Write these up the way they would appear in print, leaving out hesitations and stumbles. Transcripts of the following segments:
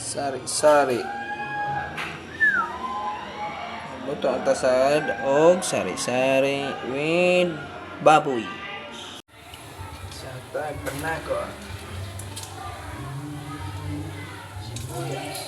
Sari-sari. Luto ang tasad og sari-sari with baboy. Sa tag panako. Sibuyas.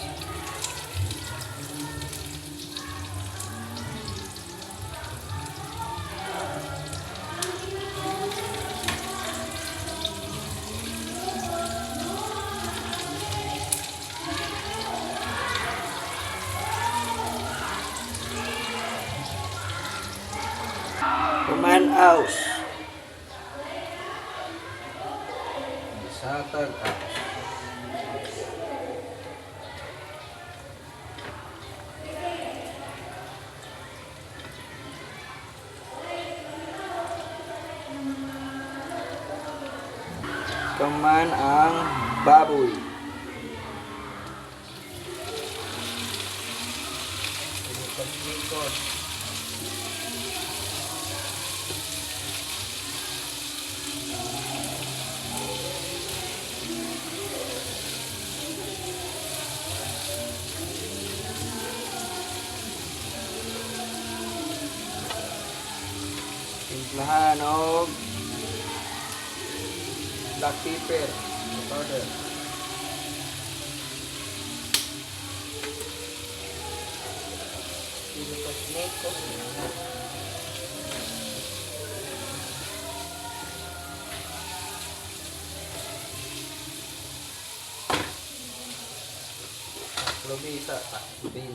Kumanaws. Satag aus. Kuman ang baboy. Paglikod. Timplahan og black pepper powder. Pinikos-nikos na. Taklobi isa, taklobin.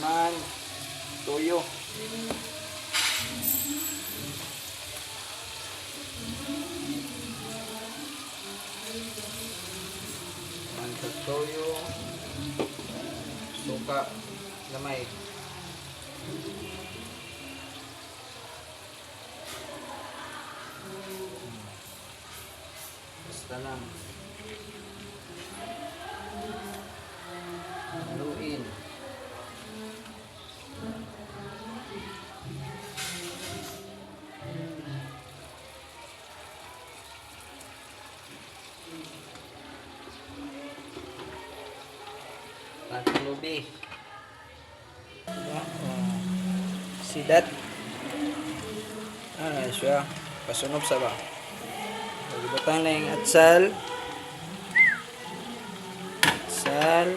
Man, toyo. Man sa toyo. Suka, lamay. Basta lang. Haluin. Taklubi. Diba? Oh. See that? Ano na siya? Pasunob sa ba? Pagibutang na yung atsal. Atsal.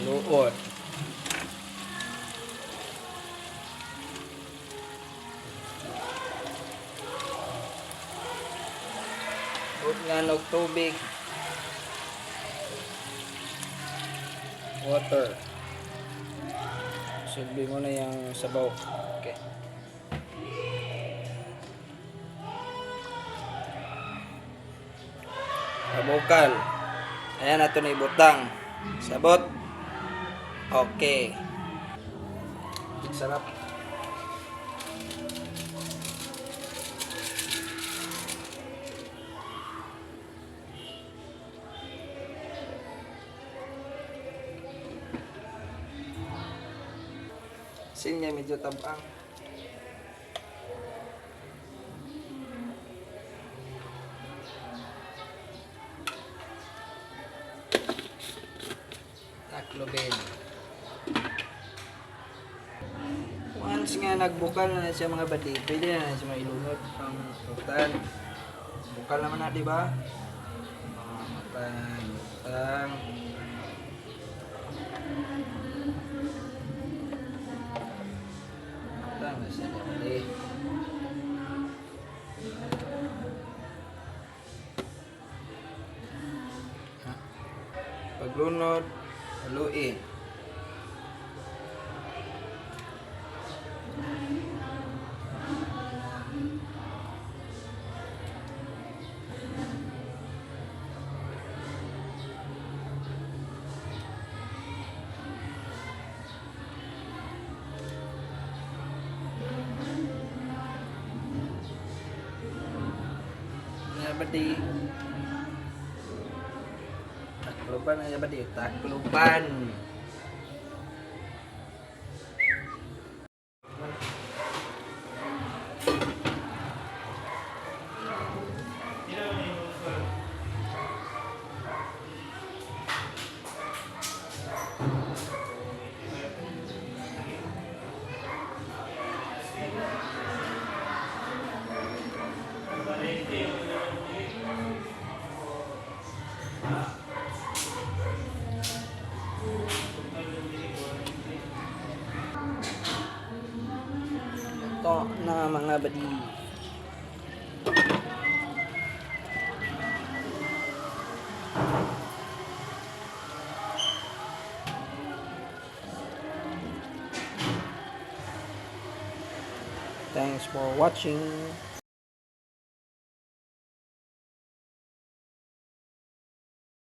Luot. Buot nga nog tubig. Water. Silbi mo na yung sabaw. Okay. Kabukal. Ayan, ato na ibutang. Sabot. Okay. Sarap. Sin nga medyo tabang. Taclobin. Once nga nagbukal na na siya, mga bati, pwede na na siya mailunod ang utan. Bukal naman na, di ba? Utan, utang. Utang na siya, bati. Ha? Paglunod, haluin. badi. Takloban na siya, badi. Takloban. Ito na, mga badi. Thanks for watching.